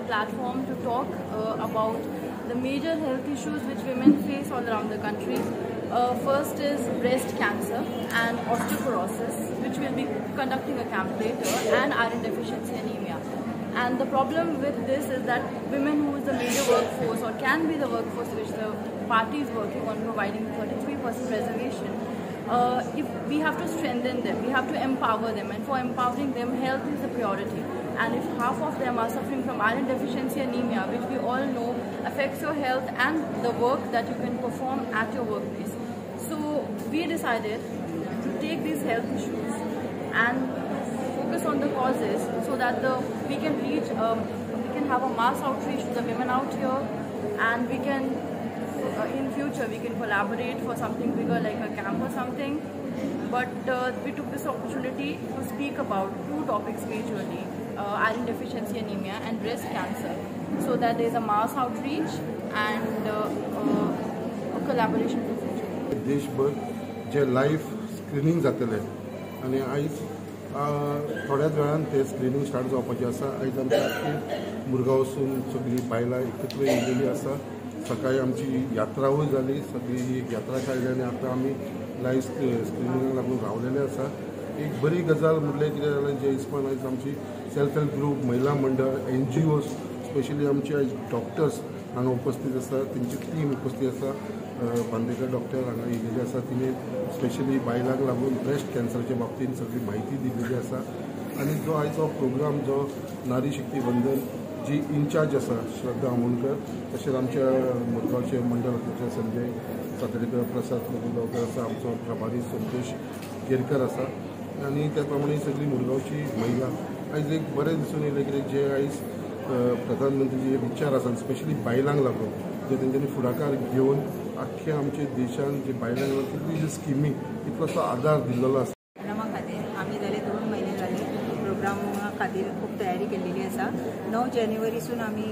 platform to talk about the major health issues which women face all around the country. First is breast cancer and osteoporosis, which we'll be conducting a camp later, and iron deficiency anemia. And the problem with this is that women, who is the major workforce or can be the workforce which the party is working on providing 33% reservation, if we have to strengthen them, we have to empower them, and for empowering them, health is the priority. And if half of them are suffering from iron deficiency anemia, which we all know affects your health and the work that you can perform at your workplace. So we decided to take these health issues and focus on the causes so that we can reach, we can have a mass outreach to the women out here, and we can, in future, we can collaborate for something bigger like a camp or something. But we took this opportunity to speak about two topics majorly, iron deficiency anemia and breast cancer, so that there is a mass outreach and a collaboration for future. देशभर जे live screening जातले आनी आयज थोड्याच वेळान ते screening start जावपाचें आसा. आयज आमच्या आख्खी मुरगांवसून सगळीं बायलां एकत्र येयलेली आसा. सकाळी आमची यात्रावूय जाली, सगळी एक यात्रा काडली आनी आतां आमी लायव्ह स्क्रिनींगाक लागून रावलेले आसा. एक बरी गजाल म्हटल्यार कितें जालें, जे हिसपान आयज आमची सेल्फ हेल्प ग्रूप, महिला मंडळ, NGOs, specially आमचे आयज डॉक्टर्स हांगा उपस्थित आसा, तेंची टीम उपस्थित आसा. बांदेकर डॉक्टर हांगा येयलेली आसा, तिणें स्पेशली बायलांक लागून ब्रेस्ट कॅन्सराच्या बाबतींत सगळी म्हायती दिलेली आसा. आनी जो आयचो प्रोग्राम जो नारी शक्ती वंदन जी इन्चार्ज आसा श्रद्धा आमोणकर, तशेंच आमच्या मुरगांवचे मंडळ अध्यक्ष संजय सातडेकर, प्रसाद प्रभुगांवकर आसा, आमचो प्रभारी संतोष केरकर आसा, आनी त्या प्रमाणे सगळी मुरगांवची महिला आयज एक बरें दिसून येयलें कित्याक जे आयज प्रधानमंत्री जे विचार आसा स्पेशली बायलांक लागून जे तेंच्यांनी फुडाकार घेवन आख्ख्या आमच्या देशान जे बायलांक लागून कितली स्किमी इतलोसो आदार दिल्लो आसा. प्रोग्रामा खातीर आमी जाले 2 म्हयने जाले प्रोग्रामा खातीर खूब तयारी केल्लेली आसा. 9 जानेवारीसून आमी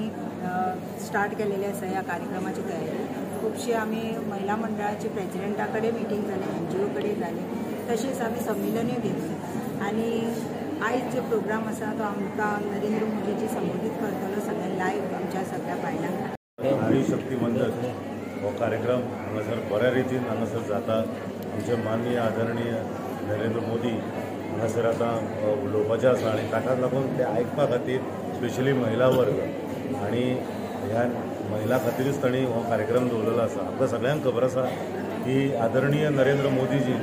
स्टार्ट केलेली आसा ह्या कार्यक्रमाची तयारी. खुबशे आमी महिला मंडळाचे प्रेजिडेंटा कडेन मिटींग जाले, NGO कडेन जाले, तशेंच आमी संमेलनूय घेतलें. आनी आयज जो प्रोग्राम आसा तो आमकां नरेंद्र मोदीजी संबोधीत करतलो सगळ्या लायव्ह आमच्या सगळ्या बायलांक. नारी शक्ती वंदन हो कार्यक्रम हांगासर बऱ्या रितीन हांगासर जाता. आमचे माननीय आदरणीय नरेंद्र मोदी हांगासर आतां उलोवपाचें आसा आनी ताकाच लागून ते आयकपा खातीर स्पेशली महिला वर्ग आनी ह्या महिला खातीरूच तांणी हो कार्यक्रम दवरलेलो आसा. आमकां सगळ्यांक खबर आसा की आदरणीय नरेंद्र मोदीजी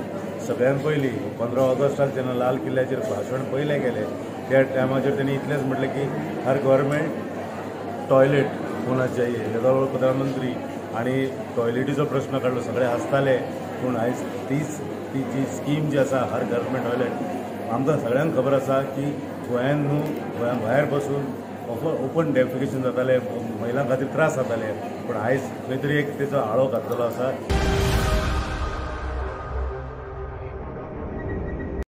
सगळ्यान पयलीं 15 ऑगस्टाक जेन्ना लाल किल्ल्याचेर भाशण पयलें केलें त्या टायमाचेर तेणी इतलेंच म्हटलें की हर गव्हर्मेंट टॉयलेट होना चाहिए. येदो प्रधानमंत्री आनी टॉयलेटीचो प्रश्न काडलो, सगळे हांसताले, पूण आयज तीच ती जी स्कीम जी आसा हर गव्हर्मेंट टॉयलेट, आमकां सगळ्यांक खबर आसा की गोंयान न्हू गोंया भायर बसून ओपन डेफिकेशन जातालें, महिलां खातीर त्रास जाताले, पूण आयज खंय तरी एक तेचो आळो घातलेलो आसा.